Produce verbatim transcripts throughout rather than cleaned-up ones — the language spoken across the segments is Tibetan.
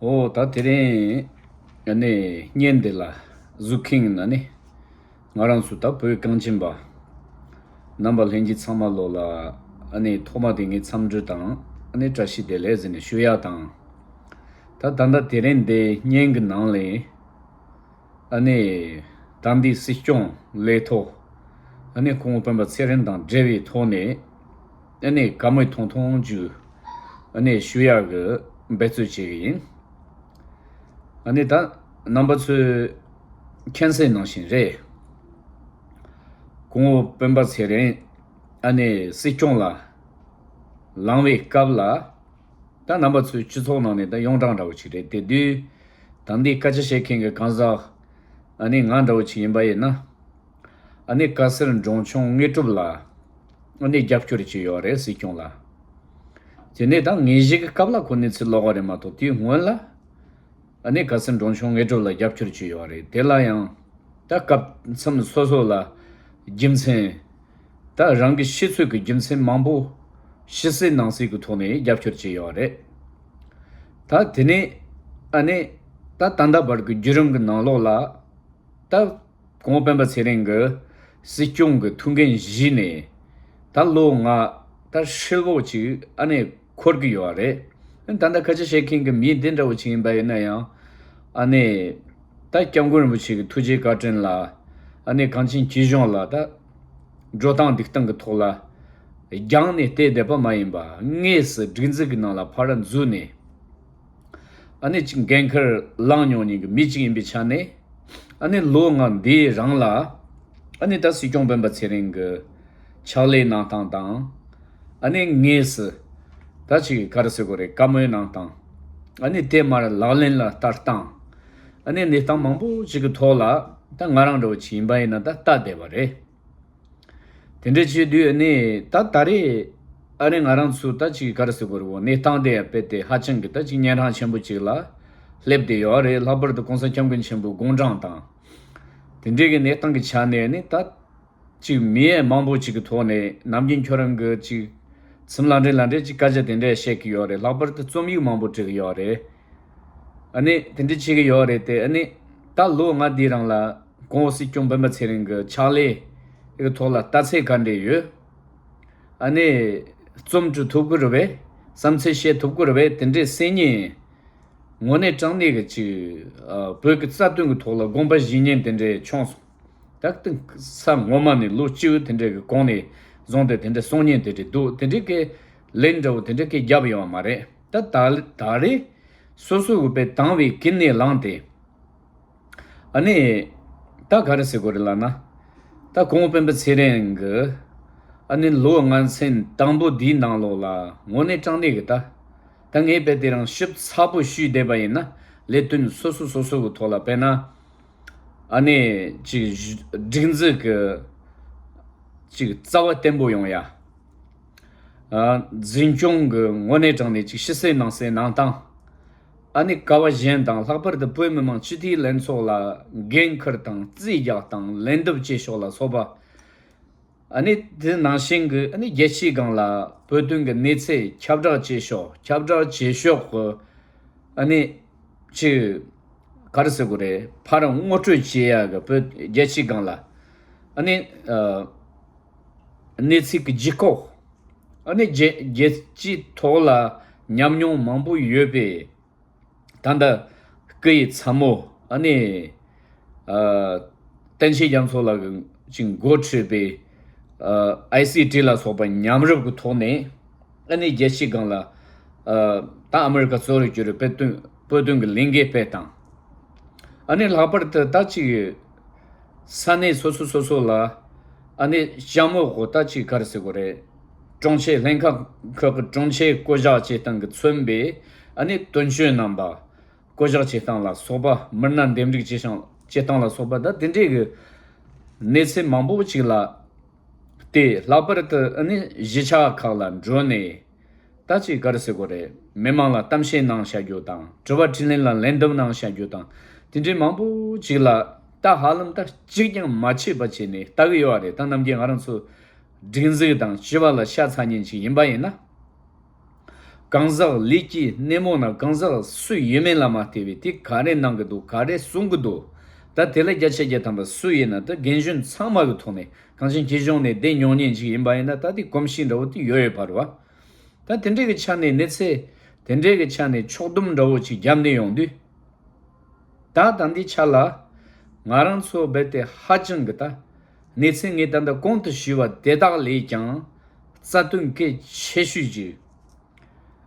ཨོ་ད་དེ་རིང་ཨ་ནི་བརྙན་འདི་ལ་གཟིགས་མཁན་ཨ་ནི་ང་རང་ཚོ་ད་བོད་གངས་ཅན་པ་རྣམ་པ་ལྷན་རྒྱས་ཚང་མ་ལོ་ལ་ཨ་ནི་ཐོག་མ་དེ་ངའི་འཚམས་འདྲི་དང་ཨ་ནི་བཀྲ་ཤིས་བདེ་ལེགས་ཟེར་ནས་ཞུ་ཡ་དང་། ད་ད་ལྟ་དེ་རིང་འདི་བརྙན་གྱི་ནང་ལས་ཨ་ནི་ད་འདི་སྲིད་སྐྱོང་ལས་ཐོག་ཨ་ནི་སྐུ་ངོ་སྤེན་པ་ཚེ་རིང་དང་འབྲེལ་བའི་ཐོག་ནས་ཨ་ནི་བཀའ་མོལ་ཐུང་ཐུང་ཅིག་ཨ་ནི་ཞུ་ཡག་གི་འབད་རྩོལ་བྱེད་ཀྱི་ཡིན། ཨ་ནི་ད་རྣམ་པ་ཚོས་མཁྱེན་གསལ་ནང་བཞིན་རེད། སྐུ་ངོ་སྤེན་པ་ཚེ་རིང་ཨ་ནི་སྲིད་སྐྱོང་ལ་ལངས་པའི་སྐབས་ལ། ད་རྣམ་པ་ཚོའི་སྤྱི་ཚོགས་ནང་ནས་ད་ཡོངས་གྲགས་འདྲ་བོ་ཅིག་རེད། དེ་དུས་ད་འདི་སྐད་ཆ་བཤད་མཁན་གྱི་གང་ཟག་ཨ་ནི་ང་འདྲ་བོ་ཅིག་ཡིན་པ་ཡིན་ན། ཨ་ནི་བཀའ་ཟུར་འབྲོང་ཆུང་དངོས་གྲུབ་ལ་ཨ་ནི་རྒྱབ་སྐྱོར་བྱས་ཡོད་རེད། སྲིད་སྐྱོང་ལ། དེ་ནས་ད་ངེས་ཤེས་ཀྱི་སྐབས་ལ་ཁོ་གནས་ཚུལ་ལོག་པ་རེད་མ་གཏོགས་དེའི་སྔོན་ལ་ཨ་ནི་བཀའ་ཟུར་འབྲོང་ཆུང་དངོས་གྲུབ་ལ་རྒྱབ་སྐྱོར་བྱས་ཡོད་རེད། དེ་ལ་ཡང་ད་སྐབས་མཚམས་སོ་སོ་ལ་རྒྱུ་མཚན། ད་རང་གི་ཤེས་ཚོད་ཀྱི་རྒྱུ་མཚན་མང་པོ་ཕྱི་གསལ་ནང་གསལ་གྱི་ཐོག་ནས་རྒྱབ་སྐྱོར་བྱས་ཡོད་རེད། ད་དེ་ནས་ཨ་ནི་ད་ད་ལྟ་བར་གྱི་བརྒྱུད་རིམ་གྱི་ནང་ལོགས་ལ་ད་སྐུ་ངོ་སྤེན་པ་ཚེ་རིང་གི་སྲིད་སྐྱོང་གི་ཐུགས་འགན་བཞེས་ནས་ད་ལོ་ལྔ་ད་ཧྲིལ་པོ་ཅིག་ཨ་ནི་འཁོར་གྱི་ཡོད་རེད། ད་ལྟ་སྐད་ཆ་བཤད་མཁན་གྱི་མི་འདི་འདྲ་བོ་ཅིག་ཡིན་པ་ཡིན་ན་ཡང་ཨ་ནི་ད་སྐྱབས་མགོན་རིན་པོ་ཆེ་གི་ཐུགས་རྗེ་བཀའ་དྲིན་ལ་ཨ་ནི་གངས་ཅན་སྐྱིད་གཤོངས་ལ་ད་འགྲོ་སྟངས་འདུག་སྟངས་ཀྱི་ཐོག་ལ་རྒྱང་ནས་བལྟས་བསྡད་པ་མ་ཡིན་པ་དངོས་སུ་སྒྲིག་འཛུགས་ཀྱི་ནང་ལ་ཕར་འཛུལ་ནས་ཨ་ནི་ཅིག་འགན་ཁུར་བླངས་མྱོང་མཁན་གྱི་མི་ཅིག་ཡིན་པའི་ཆ་ནས། ཨ་ནི་ལོ་ལྔ་འདིའི་རིང་ལ་ཨ་ནི་ད་སྲིད་སྐྱོང་སྤེན་པ་ཚེ་རིང་གི་ཕྱག་ལས་གནང་སྟངས་དང་། ཨ་ནི་དངོས་སུ་ད་ཅིག་ག་རེ་ཟེར་དགོས་རེད། བཀའ་མོལ་གནང་སྟངས། ཨ་ནི་དེ་མར་ལག་ལེན་ལ་བསྟར་སྟངས། ཨ་ནི་གནས་སྟངས་མང་པོ་ཅིག་གི་ཐོག་ལ་ད་ང་རང་འདྲ་བོ་ཅིག་ཡིན་པ་ཡིན་ན་ད་ལྟ་བསྡད་པ་རེད། དེ་འདྲ་བྱེད་དུས་ཨ་ནི་ད་ད་རེས་ཨ་ནི་ང་རང་ཚོ་ད་ཅིག་ག་རེ་ཟེར་དགོས་རེད། འོ་གནས་སྟངས་དེ་ཡང་དཔེ་དེ་ཧ་ཅང་གི་ད་ཅིག་གཉན་འཕྲང་ཆེན་པོ་ཅིག་ལ་སླེབས་བསྡད་ཡོད་རེད། ལྷག་པར་དུ་༸གོང་ས་༸སྐྱབས་མགོན་ཆེན་པོའི་དགུང་གྲངས་དང་དེ་འདྲའི་གི་གནས་སྟངས་ཀྱི་ཆ་ནས་ནི་ད་ཅིག་མི་ཡས་མང་པོ་ཅིག་གི་ཐོག་ནས་ནམ་རྒྱུན་ཁྱོད་རང་གི་ཅིག་ཚུར་ལ་འདྲེ་ལ་འདྲེ་ཅིག་སྐད་ཆ་དེ་འདྲ་བཤད་ཀྱི་ཡོད་རེད། ལྷག་པར་དུ་རྩོམ་ཡིག་མང་པོ་བྲིས་ཀྱི་ཡོད་རེད། ཨ་ནི་དེ་འདྲ་བྱེད་ཀྱི་ཡོད་རེད་དེ། ཨ་ནི་ད་ལོ་ལྔ་འདིའི་རིང་ལ་སྐུ་ངོ་སྲིད་སྐྱོང་སྤེན་པ་ཚེ་རིང་གི་ཕྱག་ལས་ཀྱི་ཐོག་ལ་ལྟ་ཚུལ་ག་འདྲ་ཡོད། ཨ་ནི་རྩོམ་འབྲི་ཐུབ་ཀྱི་རེད་པས། བསམ་ཚུལ་བཤད་ཐུབ་ཀྱི་རེད་པས། དེ་འདྲའི་གསན་མཁན་དངོས་གནས་དྲང་གནས་ཀྱི་ཅིག་ཨ་བོད་ཀྱི་རྩ་དོན་གྱི་ཐོག་ལ་དགོངས་པ་བཞེས་མཁན་དེ་འདྲ་བྱུང་སོང་། ད་ལྟ་ས་ངོ་མ་ནས་ལོ་བཅུ་དེ་འདྲ་གི་གོང་ནས་བཟུང་སྟེ་དེ་འདྲ་གསུང་མཁན་དེ་འདྲ་འདུག། དེ་འདྲ་གི་ལན་འདྲ་བོ་དེ་འདྲ་གི་བརྒྱབ་ཡོད་མ་རེད། ད་ད་ད་རེས་སོ་སོ་གི་དཔེ་དང་བའི་ཀུན་ནས་བསླངས་ཏེ། ཨ་ནི་ད་ག་རེ་ཟེར་དགོས་རེད་ལབ་ན། ད་སྐུ་ངོ་སྤེན་པ་ཚེ་རིང་གི་ཨ་ནི་ལོ་ལྔ་ཚན་དང་པོ་འདིའི་ནང་ལོགས་ལ་དངོས་གནས་དྲང་གནས་ཀྱི་ད་ད་ངས་དཔེ་དེ་རང་ཞིབ་ཚགས་པོ་ཞུས་བསྡད་པ་ཡིན་ན། ལས་དོན་སོ་སོ་སོ་སོ་གི་ཐོག་ལ་དཔེར་ན་ཨ་ནི་ཅིག་སྒྲིག་འཛུགས་ཀྱི་ཅིག་རྩ་བ་བརྟན་པོ་ཡོང་ཡ། ཨ་འཛིན་སྐྱོང་གི་དངོས་གནས་དྲང་གནས་ཅིག་ཕྱི་གསལ་ནང་གསལ་གནང་སྟངས། ཨ་ནི་ཀ་བ་གཞན་དང་ལྷག་པར་དུ་བོད་མི་མང་སྤྱི་འཐུས་ལྷན་ཚོགས་ལ་འགན་འཁུར་དང་རྩིས་རྒྱག་སྟངས། ལན་འདེབས་བྱེད་ཕྱོགས་ལ་སོགས་པ། ཨ་ནི་དེ་ནང་བཞིན་གྱི་ཨ་ནི་རྒྱལ་སྤྱིའི་སྒང་ལ་བོད་དོན་གྱི་གནས་ཚད་ཁྱབ་བསྒྲགས་བྱེད་ཕྱོགས། ཁྱབ་བསྒྲགས་བྱེད་ཕྱོགས་ཀྱི་ཨ་ནི་ཅིག་ག་རེ་ཟེར་དགོས་རེད། ཕར་ངོ་སྤྲོད་བྱེད་ཡག་གི་བོད་རྒྱལ་སྤྱིའི་སྒང་ལ་ཨ་ནི་ཨ་གནས་ཚུལ་གྱི་ལྗིད་ཁོག། ཨ་ནི་རྒྱལ་རྒྱལ་སྤྱིའི་ཐོག་ལ་ཉམས་མྱོང་མང་པོ་ཡོད་པའི་ད་ལྟ་སྐུ་ཡི་ཚ་མོ་ཨ་ནི་ཨ་བསྟན་ཆེན་རྒྱ་མཚོ་ལགས་ཀྱིས་འགོ་ཁྲིད་པའི་ཨ་ཨའི་སི་ཊི་ལ་སོགས་པ་མཉམ་རུབ་ཀྱི་ཐོག་ནས་ཨ་ནི་རྒྱལ་སྤྱིའི་སྒང་ལ་ཨ་ད་ཨ་མི་རི་ཀ་གཙོ་བོར་གྱུར་པའི་བོད་དོན་བོད་དོན་གྱི་ལས་འགུལ་སྤེལ་སྟངས། ཨ་ནི་ལྷག་པར་དུ་ད་ཅིག་ས་གནས་སོ་སོ་སོ་སོ་ལ་ཨ་ནི་ཞྭ་མོ་གོ་ད་ཅིག་ག་རེ་ཟེར་དགོས་རེད། དྲུང་ཆེ་ལྷན་ཁག་ཁག་གི་དྲུང་ཆེ་བསྐོ་གཞག་བྱེད་སྟངས་ཀྱིས་མཚོན་པའི་ཨ་ནི་དོན་གཅོད་རྣམ་པ་བསྐོ་གཞག་བྱེད་སྟངས་ལ་སོགས་པ། མི་སྣ་འདེམས་སྒྲུག་བྱེད་སྟངས་བྱེད་སྟངས་ལ་སོགས་པ། ད་དེ་འདྲའི་གི་གནས་ཚུལ་མང་པོ་ཅིག་ལ་དེ་ལྷག་པར་དུ་ཨ་ནི་གཞིས་ཆགས་ཁག་ལ་འགྲོ་ནས་ད་ཅིག་ག་རེ་ཟེར་དགོས་རེད། མི་མང་ལ་གཏམ་བཤད་གནང་བྱ་རྒྱུ་དང་། དྲི་བ་དྲིས་ལན་ལ་ལན་འདེབས་གནང་བྱ་རྒྱུ་དང་། དེ་འདྲའི་མང་པོ་ཅིག་ལ་ད་ཧ་ལམ་ད་གཅིག་ཀྱང་མ་ཆད་པ་བྱས་ནས་ལྟ་གི་ཡོད་རེད། ད་ནམ་རྒྱུན་ང་རང་ཚོ་སྒྲིག་འཛུགས་དང་སྤྱི་པ་ལ་ཤ་ཚ་མཁན་ཅིག་ཡིན་པ་ཡིན་ན། གང་ཟག་ལས་ཀྱི་སྣེ་མོ་ན་གང་ཟག་སུ་ཡིན་མིན་ལ་མ་ལྟོས་པའི་དེ་ག་རེ་གནང་གི་འདུག་ག་རེ་གསུང་གི་འདུག་ད་དེ་ལ་བརྒྱ་ཆ་བརྒྱ་ཐམ་པ་སུ་ཡིན་ན་ད་རྒན་གཞོན་ཚང་མ་གི་ཐོག་ནས་གངས་ཅན་སྐྱིད་གཤོངས་ནས་བསྡད་མྱོང་མཁན་ཅིག་ཡིན་པ་ཡིན་ན་ད་དེ་གོམས་གཤིས་འདྲ་བོ་དེ་ཡོད་ཡོད་པ་རེད་བ། ད་དེ་འདྲའི་གི་ཆ་ནས་གནས་ཚད་དེ་འདྲའི་གི་ཆ་ནས་ཕྱོགས་བསྡོམས་འདྲ་བོ་ཅིག་བརྒྱབ་ནས་ཡོང་དུས། ད་ད་འདི་ཆ་ལ་ང་རང་ཚོ་རྦད་དེ་ཧ་ཅང་གི་ད་གནས་ཚུལ་ངས་ད་ལྟ་གོང་དུ་ཞུས་པ་དེ་དག་ལས་ཀྱང་རྩ་དོན་གལ་ཆེ་ཤོས་ཀྱི་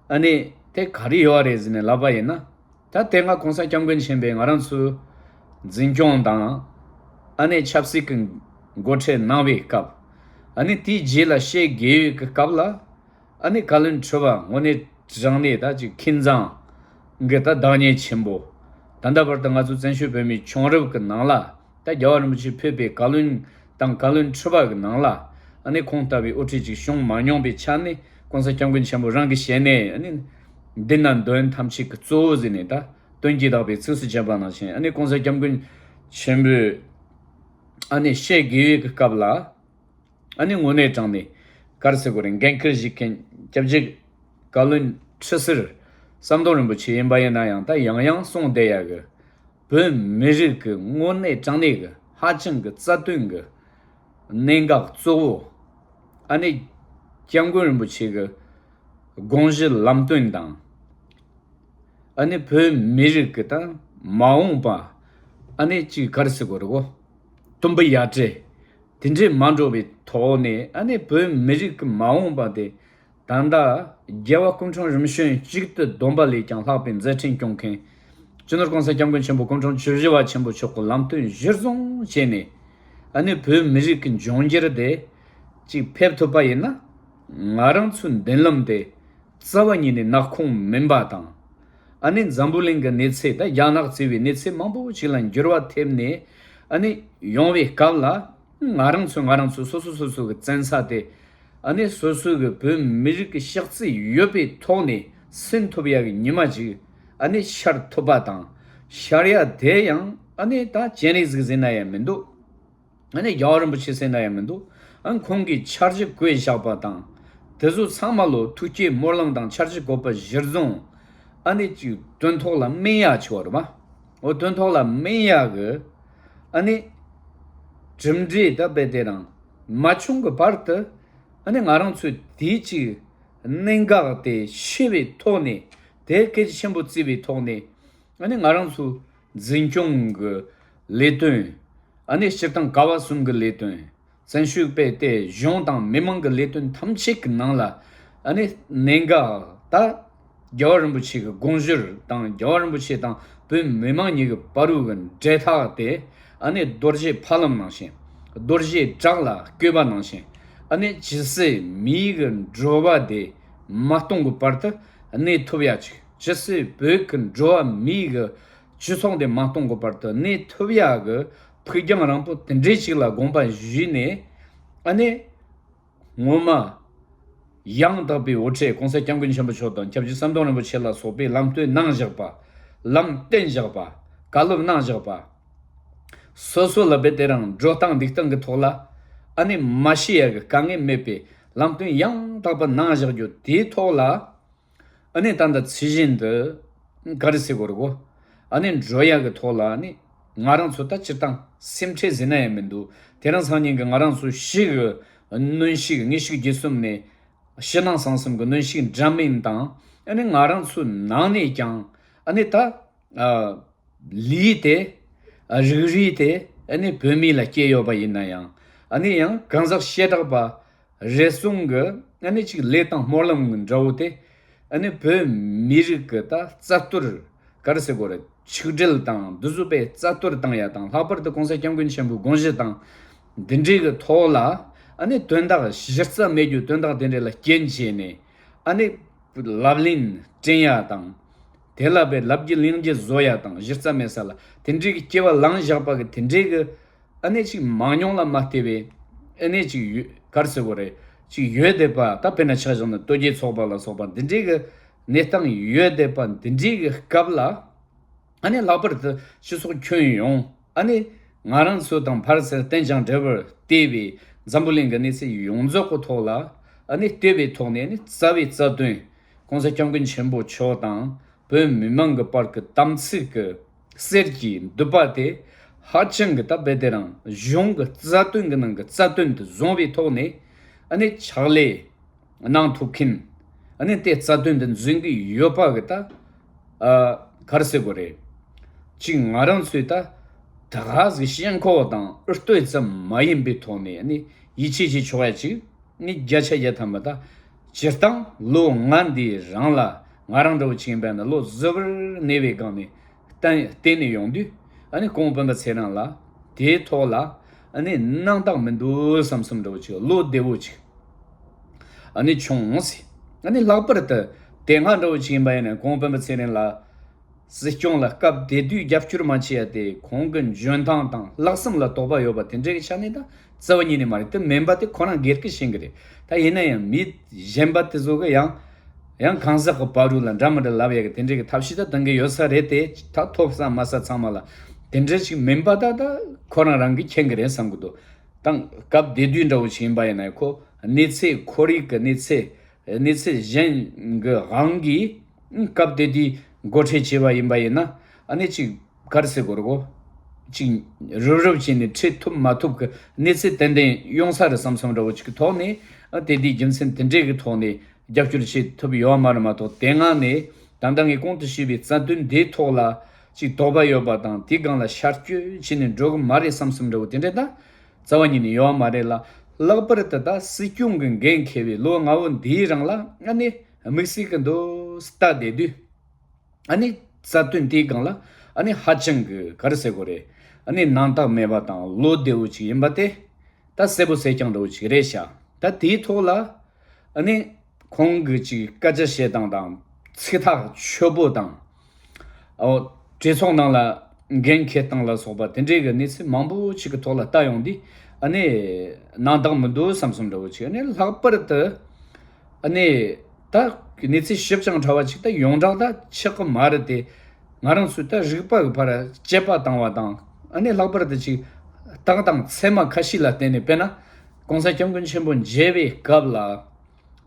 ཨ་ནི་དེ་ག་རེ་ཡོད་རེད་ཟེར་ནས་ལབ་པ་ཡིན་ན། ད་དེ་སྔ་༸གོང་ས་༸སྐྱབས་མགོན་ཆེན་པོས་ང་རང་ཚོའི་འཛིན་སྐྱོང་དང་ཨ་ནི་ཆབ་སྲིད་ཀྱི་འགོ་ཁྲིད་གནང་བའི་སྐབས། ཨ་ནི་དེའི་རྗེས་ལ་བཤད་དགོས་ཡོད་ཀྱི་སྐབས་ལ། ཨ་ནི་བཀའ་བློན་ཁྲི་པ་དངོས་གནས་དྲང་གནས་ད་ཅིག་མཁས་མཛངས་གི་ད་བདག་ཉིད་ཆེན་པོ། ད་ལྟ་བར་དུ་ང་ཚོ་བཙན་བྱོལ་བོད་མིའི་བྱུང་རབས་ཀྱི་ནང་ལ་ད་རྒྱལ་བ་རིན་པོ་ཆེ་ཕེབས་པའི་བཀའ་བློན་དང་བཀའ་བློན་ཁྲི་པ་གི་ནང་ལ་ཨ་ནི་ཁོང་ལྟ་བུའི་དབུ་ཁྲིད་ཅིག་བྱུང་མ་མྱོང་པའི་ཆ་ནས་༸གོང་ས་༸སྐྱབས་མགོན་ཆེན་པོ་རང་གི་ཞལ་ནས་ཨ་ནི་འདི་ན་འདོན་ཐམས་ཅད་ཀྱི་གཙོ་བོ་ཟེར་ནས་ད་དོན་གྱིས་དག་པའི་ཚིགས་སུ་བཅད་པ་ནང་བཞིན་ཨ་ནི་༸གོང་ས་༸སྐྱབས་མགོན་ཆེན་པོས་ཨ་ནི་བཤད་དགོས་ཡོད་ཀྱི་སྐབས་ལ། ཨ་ནི་དངོས་གནས་དྲང་ནས་ག་རེ་ཟེར་དགོས་རེད། འགན་འཁུར་བཞེས་མཁན་སྐྱབས་རྗེ་བཀའ་བློན་ཁྲི་ཟུར་ཟམ་གདོང་རིན་པོ་ཆེ་ཡིན་པ་ཡིན་ན་ཡང་ད་ཡང་ཡང་གསུངས་བསྡད་ཡ་གི་བོད་མི་རིགས་ཀྱི་དངོས་གནས་དྲང་གནས་ཀྱི་ཧ་ཅང་གི་རྩ་དོན་གྱི་གནད་འགག་གཙོ་བོ། ཨ་ནི་༸སྐྱབས་མགོན་རིན་པོ་ཆེ་གི་དགོངས་གཞི་ལམ་སྟོན་དང་། ཨ་ནི་བོད་མི་རིགས་ཀྱི་ད་མ་འོངས་པ་ཨ་ནི་ཅིག་ག་རེ་ཟེར་དགོས་རེད་གོ། དུམ་བུ་ཡ་བྲལ་དེ་འདྲས་མ་འགྲོ་བའི་ཐོག་ནས་ཨ་ནི་བོད་མི་རིགས་ཀྱི་མ་འོངས་པ་དེ་ད་ལྟ་རྒྱལ་བ་སྐུ་ཕྲེང་རིམ་བྱོན་གཅིག་ཏུ་བསྡོམས་པ་ལས་ཀྱང་ལྷག་པའི་མཛད་འཕྲིན་སྐྱོང་མཁན་སྤྱི་ནོར་༸གོང་ས་༸སྐྱབས་མགོན་ཆེན་པོ་སྐུ་ཕྲེང་བཅུ་བཞི་པ་ཆེན་པོ་མཆོག་གི་ལམ་སྟོན་གཞིར་བཟུང་བྱས་ནས་ཨ་ནི་བོད་མི་རིགས་ཀྱི་འབྱུང་འགྱུར་དེ་ཅིག་ཕེབས་ཐུབ་པ་ཡིན་ན་ང་རང་ཚོའི་མདུན་ལམ་དེ། རྩ་བ་ཉིད་ནས་ནག་ཁུང་མིན་པ་དང་། ཨ་ནི་འཛམ་བུ་གླིང་གི་གནས་ཚད་ད་རྒྱ་ནག་བརྩི་བའི་གནས་ཚད་མང་པོ་ཞིག་ལ་འགྱུར་བ་ཐེབས་ནས་ཨ་ནི་ཡོང་བའི་སྐབས་ལ་ང་རང་ཚོ་ང་རང་ཚོ་སོ་སོ་སོ་སོ་གི་བཙན་ས་དེ་ཨ་ནི་སོ་སོ་གི་བོད་མི་རིགས་ཀྱི་ཤག་རྩི་ཡོད་པའི་ཐོག་ནས་ཟིན་ཐུབ་ཡ་གི་ཉི་མ་ཅིག་ཨ་ནི་ཤར་ཐུབ་པ་དང་། ཤར་ཡ་དེ་ཡང་ཨ་ནི་ད་ཅན་རིག་ཟིག་ཟིན་ན་ཡང་མི་འདུག་ཨ་ནི་རྒྱལ་བ་རིན་པོ་ཆེ་ཟེར་ན་ཡང་མི་འདུག་ཨ་ཁོང་གིས་འཆར་གཞི་བཀོད་བཞག་པ་དང་། དེ་ཚོ་ཚང་མ་ལོ་ཐུགས་བསྐྱེད་སྨོན་ལམ་དང་འཆར་གཞི་བཀོད་པ་གཞིར་བཟུང་། ཨ་ནི་ཅིག་དོན་ཐོག་ལ་སྨིན་ཡག་ཆེ་བ་རེད་པ། འོ་དོན་ཐོག་ལ་སྨིན་ཡག་གི་ཨ་ནི་གྲུབ་འབྲས་ད་དཔེ་དེ་རང་མ་བྱུང་གི་བར་དུ་ཨ་ནི་ང་རང་ཚོས་དེའི་ཅིག་གནད་འགག་དེ་ཤེས་པའི་ཐོག་ནས་དེ་གལ་ཆེན་པོ་བརྩིས་པའི་ཐོག་ནས། ཨ་ནི་ང་རང་ཚོ་འཛིན་སྐྱོང་གི་ལས་དོན། ཨ་ནི་སྤྱིར་བཏང་ཀ་བ་གསུམ་གི་ལས་དོན། བཙན་བྱོལ་དཔེ་དེ་གཞུང་དང་མི་མང་གི་ལས་དོན་ཐམས་ཅད་ཀྱི་ནང་ལ་ཨ་ནི་གནད་འགག་ད་རྒྱལ་བ་རིན་པོ་ཆེ་གི་དགོངས་ཞུར་དང་རྒྱལ་བ་རིན་པོ་ཆེ་དང་བོད་མི་མང་གཉིས་ཀྱི་བར་དུ་གི་འབྲེལ་ཐག་དེ་ཨ་ནི་རྡོ་རྗེ་ཕ་ལམ་ནང་བཞིན། རྡོ་རྗེ་བྲག་ལ་བརྐོས་པ་ནང་བཞིན། ཨ་ནི་ཇི་སྲིད་མིའི་གི་འགྲོ་བ་དེ་མ་སྟོང་གི་བར་དུ་གནས་ཐུབ་ཡ་ཅིག་ཇི་སྲིད་བོད་ཀྱི་འགྲོ་བ་མིའི་གི་སྤྱི་ཚོགས་འདི་མ་སྟོང་གི་བར་དུ་གནས་ཐུབ་ཡག་གི་ཕུགས་རྒྱང་རིང་པོ་དེ་འདྲའི་ཞིག་ལ་དགོངས་པ་བཞེས་ནས། ཨ་ནི་ངོ་མ་ཡང་དག་པའི་དབུ་ཁྲིད་༸གོང་ས་༸སྐྱབས་མགོན་ཆེན་པོ་མཆོག་དང་སྐྱབས་རྗེ་ཟམ་གདོང་རིན་པོ་ཆེ་ལ་སོགས་པས་ལམ་སྟོན་གནང་བཞག་པ། ལམ་བསྟན་བཞག་པ། བཀའ་སློབ་གནང་བཞག་པ། སོ་སོ་ལ་དཔེ་དེ་རང་འགྲོ་སྟངས་འདུག་སྟངས་ཀྱི་ཐོག་ལ་ཨ་ནི་མ་ཤེས་ཡག་གི་དཀའ་ངལ་མེད་པའི་ལམ་སྟོན་ཡང་དག་པ་གནང་བཞག་རྒྱུ་དེའི་ཐོག་ལ། ཨ་ནི་ད་ལྟ་ཚུལ་བཞིན་དུ་ག་རེ་ཟེར་དགོས་རེད་གོ། ཨ་ནི་འགྲོ་ཡག་གི་ཐོག་ལ་ཨ་ནི་ང་རང་ཚོ་ད་སྤྱིར་བཏང་སེམས་ཁྲལ་ཟེར་ན་ཡང་མི་འདུག་དེ་རིང་སང་ཉིན་གྱི་ང་རང་ཚོ་ཕྱི་གི་གནོན་ཤུགས་དངོས་ཤུགས་བརྒྱུད་གསུམ་ནས་ཕྱི་ནང་གསང་གསུམ་གྱི་གནོན་ཤུགས་འདྲ་མིན་དང་ཨ་ནི་ང་རང་ཚོའི་ནང་ནས་ཀྱང་ཨ་ནི་ད། ལུས་དེ། རིགས་རུས་དེ་ཨ་ནི་བོད་མི་ལ་སྐྱེས་ཡོད་པ་ཡིན་ན་ཡང་ཨ་ནི་ཡང་གང་ཟག་བྱེ་བྲག་པ་རེ་ཟུང་གི་ཨ་ནི་ཅིག་ལས་དང་སྨོན་ལམ་གྱི་འདྲ་བོ་དེ་ཨ་ནི་བོད་མི་རིགས་ཀྱི་ད་རྩ་གཏོར་ག་རེ་ཟེར་དགོས་རེད། ཆིག་སྒྲིལ་དང་འདི་ཚོ་པའི་རྩ་གཏོར་བཏང་ཡ་དང་ལྷག་པར་དུ་༸གོང་ས་༸སྐྱབས་མགོན་ཆེན་པོའི་དགོངས་གཞི་དང་འདི་འདྲའི་གི་ཐོག་ལ་ཨ་ནི་དོན་དག་གཞི་རྩ་མེད་རྒྱུ་དོན་དག་དེ་འདྲ་ལ་རྐྱེན་བྱས་ནས་ཨ་ནི་ལབ་གླེང་དྲན་ཡ་དང་། དེ་ལ་བའི་ལབ་རྒྱུ་གླེང་རྒྱུ་བཟོ་ཡ་དང་གཞི་རྩ་མེད་ས་ལ་དེ་འདྲའི་གི་སྐྱེ་བ་བླངས་བཞག་པ་གི་དེ་འདྲའི་གི་ཨ་ནེ་ཅིག་མང་ཉུང་ལ་མ་ལྟོས་པའི་ཨ་ནེ་ཅིག་ཡོད་ག་རེ་ཟེར་དགོས་རེད། ཅིག་ཡོད་བསྡད་པ་ད་དཔེར་ན་ཆ་བཞག་ན་སྟོད་རྒྱལ་ཚོགས་པ་ལ་སོགས་པ་འདི་འདྲའི་གི་གནས་སྟངས་ཡོད་བསྡད་པ་འདི་འདྲའི་གི་སྐབས་ལ་ཨ་ནེ་ལྷག་པར་དུ་སྤྱི་ཚོགས་ཁྱོན་ཡོངས་ཨ་ནེ་ང་རང་ཚོ་དང་ཕར་ཚུར་གཏན་འཇགས་འབྲེལ་བར་བལྟས་པའི་འཛམ་བུ་གླིང་གི་གནས་ཚུལ་ཡོངས་རྫོགས་ཀྱི་ཐོག་ལ་ཨ་ནེ་ལྟོས་པའི་ཐོག་ནས་ཨ་ནེ་རྩ་བའི་རྩ་དོན། ༸གོང་ས་༸སྐྱབས་མགོན་ཆེན་པོ་མཆོག་དང་བོད་མི་མང་གི་བར་གྱི་དམ་ཚིག་གི་གསེར་གྱི་མདུད་པ་དེ་ཧ་ཅང་གི་ད་རྦད་དེ་རང་གཞུང་གི་རྩ་དོན་གྱི་ནང་གི་རྩ་དོན་དུ་བཟུང་བའི་ཐོག་ནས་ཨ་ནི་ཕྱག་ལས་གནང་ཐུབ་མཁན། ཨ་ནི་དེ་རྩ་དོན་དུ་འཛིན་གྱི་ཡོད་པ་གི་ད་ཨ་ག་རེ་ཟེར་དགོས་རེད། གཅིག་ང་རང་ཚོས་ད་ད་ག་ཟིག་ཞེན་ཁོག་དང་ཨུ་ལྟོས་ཙམ་མ་ཡིན་པའི་ཐོག་ནས་ཨ་ནི་ཡིད་ཆེས་བྱེད་ཆོག་ཡ་གཅིག་ནི་བརྒྱ་ཆ་བརྒྱ་ཐམ་པ་ད་སྤྱིར་བཏང་ལོ་ལྔ་འདིའི་རིང་ལ་ང་རང་འདྲ་བོ་ཅིག་ཡིན་པ་ན་ལོ་གཟུ་བོར་གནས་པའི་སྒང་ནས་བསྟན་བསྟན་ནས་ཡོང་དུས་ཨ་ནི་ཀོང་སྤེན་པ་ཚེ་རིང་ལ་དེའི་ཐོག་ལ་ཨ་ནི་སྣང་དག་མི་འདུག་བསམ་བསམ་འདྲ་བོ་ཅིག་བློ་བདེ་བོ་ཅིག་ཨ་ནི་བྱུང་ཟེར། ཨ་ནི་ལྷག་པར་དུ་དེ་སྔ་འདྲ་བོ་ཅིག་ཡིན་པ་ཡིན་ན་ཀོང་སྤེན་པ་ཚེ་རིང་ལ་སྲིད་སྐྱོང་ལ་སྐབས་དེ་དུས་རྒྱབ་སྐྱོར་མ་བྱས་ཡ་དེ་ཁོང་གི་འཇོན་ཐང་དང་ལྷག་བསམ་ལ་དོགས་པ་ཡོད་པ་དེ་འདྲའི་གི་ཆ་ནས་ད་རྩ་བ་ཉིད་ནས་མ་རེད། དེ་མིན་པ་དེ་ཁོ་རང་སྒེར་གྱི་ཤེས་གི་རེད། ད་ཡིན་ན་ཡང་མི་གཞན་པ་དེ་ཚོ་གི་ཡང་ཡང་གང་ཟག་གི་བར་དུ་ལ་འདྲ་མི་འདྲ་ལབ་ཡ་གི་དེ་འདྲའི་གི་ཐབས་ཤེས་ད་གཏོང་གི་ཡོད་ས་རེད། དེ་ད་ཐོབ་ས་མ་ས་ཚང་མ་ལ་དེ་འདྲ་ཞིག་མིན་པ་ད་ད་ཁོ་རང་རང་གི་མཁྱེན་གི་རེད་བསམ་གི་འདུག་ད་སྐབས་དེ་དུས་འདྲ་བོ་ཞིག་ཡིན་པ་ཡིན་ན་ཁོ་གནས་ཚད་ཁོར་ཡུག་གི་གནས་ཚད་གནས་ཚད་གཞན་གྱི་དབང་གིས་སྐབས་དེ་དུས་འགོ་ཁྲིད་བྱས་པ་ཡིན་པ་ཡིན་ན་ཨ་ནི་ཅིག་ག་རེ་ཟེར་དགོས་རེད་གོ། ཅིག་རུབ་རུབ་བྱས་ནས་ཁྲིད་ཐུབ་མ་ཐུབ་ཀྱི་གནས་ཚད་ཏན་ཏན་ཡོང་ས་རེད་བསམ་བསམ་འདྲ་བོ་ཅིག་གི་ཐོག་ནས་ཨ་དེ་དུས་རྒྱུ་མཚན་དེ་འདྲས་ཀྱི་ཐོག་ནས་རྒྱབ་སྐྱོར་བྱེད་ཐུབ་ཡོད་མ་རེད་མ་གཏོགས་དེ་སྔ་ནས་ད་ལྟ་ངས་གོང་དུ་ཞུས་པའི་རྩ་དོན་འདིའི་ཐོག་ལ་ཅིག་དོགས་པ་ཡོད་པ་དང་དེའི་སྒང་ལ་ཤར་སྐྱོད་བྱས་ནས་འགྲོ་གི་མ་རེད་བསམ་བསམ་འདྲ་བོ་དེ་འདྲས་ད་རྩ་བ་ཉིད་ནས་ཡོད་མ་རེད་ལ། ལྷག་པར་དུ་ད་སྲིད་སྐྱོང་གི་འགན་འཁྱེར་བའི་ལོ་ལྔ་བོ་འདིའི་རིང་ལ་ཨ་ནི་དམིགས་བསལ་གྱི་འདུག་ལྟ་བསྡད་དུས་ཨ་ནི་རྩ་དོན་དེའི་སྒང་ལ་ཨ་ནི་ཧ་ཅང་གི་ག་རེ་ཟེར་དགོས་རེད། ཨ་ནི་སྣང་དག་མེད་པ་དང་བློ་བདེ་བོ་ཅིག་ཡིན་པ་དེ་ད་གསལ་པོ་གསལ་རྐྱང་འདྲ་བོ་ཅིག་རེད་ཤག་ད་དེའི་ཐོག་ལ་ཨ་ནི་ཁོང་གི་ཅིག་སྐད་ཆ་བཤད་སྟངས་དང་ཚིག་ཐག་ཆོད་པོ་དང་། ཨོ། གྲོས་ཚོགས་ནང་ལ་འགན་འཁྱེར་སྟངས་ལ་སོགས་པ་དེ་འདྲའི་གི་གནས་ཚུལ་མང་པོ་ཞིག་གི་ཐོག་ལ་ལྟ་ཡོང་དུས་ཨ་ནི་སྣང་དག་མི་འདུག་བསམ་བསམ་འདྲ་བོ་ཅིག་ཨ་ནི་ལྷག་པར་དུ་ཨ་ནི་ད་གནས་ཚུལ་ཞིབ་ཅིང་ཕྲ་བ་ཅིག་ད་ཡོངས་གྲགས་ད་ཆགས་ཀྱི་མ་རེད་དེ། ང་རང་ཚོས་ད་རིག་པ་གི་ཕར་དཔྱད་པ་བཏང་བ་དང་ཨ་ནི་ལྷག་པར་དུ་ཅིག་རྟགས་དང་མཚན་མ་ཁ་ཤས་ལ་བརྟེན་ནས་དཔེར་ན་༸གོང་ས་༸སྐྱབས་མགོན་ཆེན་པོ་མཇལ་བའི་སྐབས་ལ།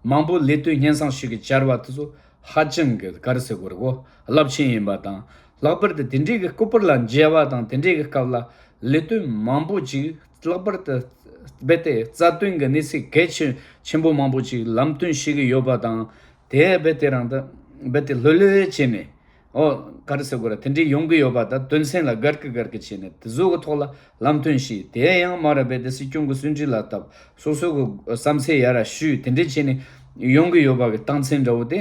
མང་པོ་ལས་དོན་སྙན་སེང་ཞུ་གི་བཅར་བ་དེ་ཚོ་ཧ་ཅང་གི་ག་རེ་ཟེར་དགོས་རེད་གོ། རླབས་ཆེན་ཡིན་པ་དང་། ལྷག་པར་དུ་དེ་འདྲའི་གི་སྐུ་པར་ལ་མཇལ་བ་དང་དེ་འདྲའི་གི་སྐབས་ལ་ལས་དོན་མང་པོ་ཅིག་ལྷག་པར་དུ་རྦད་དེ་རྩ་དོན་གྱི་གནས་ཚུལ་གལ་ཆེ་ཆེན་པོ་མང་པོ་ཅིག་ལམ་སྟོན་བྱེད་ཀྱི་ཡོད་པ་དང་དེ་རྦད་དེ་རང་དུ་རྦད་དེ་ལྷོད་ལྷོད་བྱས་ནས། ཨོ། ག་རེ་ཟེར་དགོས་རེད། དེ་འདྲའི་ཡོང་གི་ཡོད་པ་དང་དོན་ཚན་ལ་དགར་གི་དགར་གི་བྱས་ནས་དེ་ཚོ་གི་ཐོག་ལ་ལམ་སྟོན་ཞུས། དེ་ཡང་མ་རེད་པས་དེ་སྲིད་སྐྱོང་གི་གསུང་འཕྲིན་ལ་བཏབ། སོ་སོ་གི་བསམ་ཚུལ་ཡར་ཞུས། དེ་འདྲའི་བྱས་ནས་ཡོང་གི་ཡོད་པ་གི་རྟགས་མཚན་འདྲ་བོ་དེ་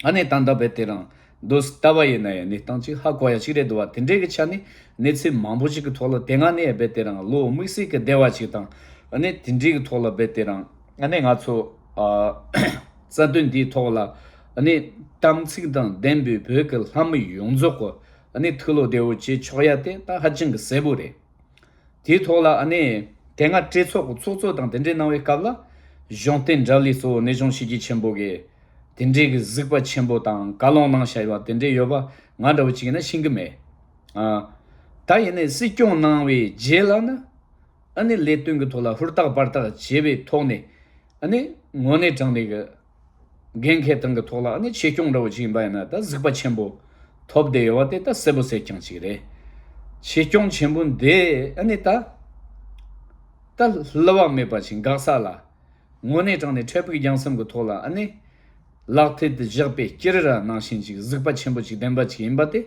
ཨ་ནི་ད་ལྟ་རྦད་དེ་རང་འདུག་ལྟ་བ་ཡིན་ན་ཡང་གནས་སྟངས་ཅིག་ཧ་གོ་ཡ་ཅིག་རེད་འདུག་བ། དེ་འདྲའི་གི་ཆ་ནས་གནས་ཚུལ་མང་པོ་ཞིག་གི་ཐོག་ལ་དེ་སྔ་ནས་རྦད་དེ་རང་བློ་དམིགས་བསལ་གི་བདེ་བ་ཅིག་དང་ཨ་ནི་དེ་འདྲའི་གི་ཐོག་ལ་རྦད་དེ་རང་ཨ་ནི་ང་ཚོ་ཨ། རྩ་དོན་འདིའི་ཐོག་ལ་ཨ་ནི་དམ་ཚིག་དང་ལྡན་པའི་བོད་ཀྱི་ལྷ་མི་ཡོངས་རྫོགས་ཀྱི་ཨ་ནི་ཐུགས་བློ་བདེ་བོ་བྱེད་ཆོག་ཡ་དེ་ད་ཧ་ཅང་གི་གསལ་པོ་རེད། དེའི་ཐོག་ལ་ཨ་ནི་དེ་སྔ་གྲོས་ཚོགས་ཀྱི་ཚོགས་གཙོ་དང་དེ་འདྲའི་གནང་བའི་སྐབས་ལ་གཞུང་བསྟེན་དགྲ་ལས་གཙོ་བོ་གནས་ཆུང་ཞི་རྒྱས་ཆེན་པོ་གིས་དེ་འདྲའི་གི་གཟིགས་པ་ཆེན་པོ་དང་བཀའ་ལུང་གནང་བཞག་ཡོད་པ་དེ་འདྲའི་ཡོད་པ་ང་འདྲ་བོ་ཅིག་ཡིན་ན་ཤེས་ཀྱི་མེད། ཨ། ད་ཡིན་ནའི་སྲིད་སྐྱོང་གནང་བའི་རྗེས་ལ་ནི། ཨ་ནི་ལས་དོན་གྱི་ཐོག་ལ་ཧུར་ཐག་འབད་ཐག་བྱས་པའི་ཐོག་ནས་ཨ་ནི་དངོས་གནས་དྲང་གནས་ཀྱི་འགན་འཁྱེར་སྟངས་ཀྱི་ཐོག་ལ་ཨ་ནི་ཆེ་སྐྱོང་འདྲ་བོ་ཅིག་ཡིན་པ་ཡིན་ན་ད་གཟིགས་པ་ཆེན་པོ་ཐོབ་བསྡད་ཡོད་པ་དེ་ད་གསལ་པོ་གསལ་རྐྱང་ཅིག་རེད། ཆེ་སྐྱོང་ཆེན་པོ་འདི་ཨ་ནི་ད་ད་བསླུ་བ་མེད་པ་ཅིག་འགག་ས་ལ། དངོས་གནས་དྲང་གནས་འཕྲལ་ཕུགས་རྒྱང་གསུམ་གྱི་ཐོག་ལ་ཨ་ནི། ལག་མཐིལ་དུ་བཞག་པའི་སྐྱུ་རུ་ར་ནང་བཞིན་ཅིག་གཟིགས་པ་ཆེན་པོ་ཅིག་ལྡན་པ་ཅིག་ཡིན་པ་དེ།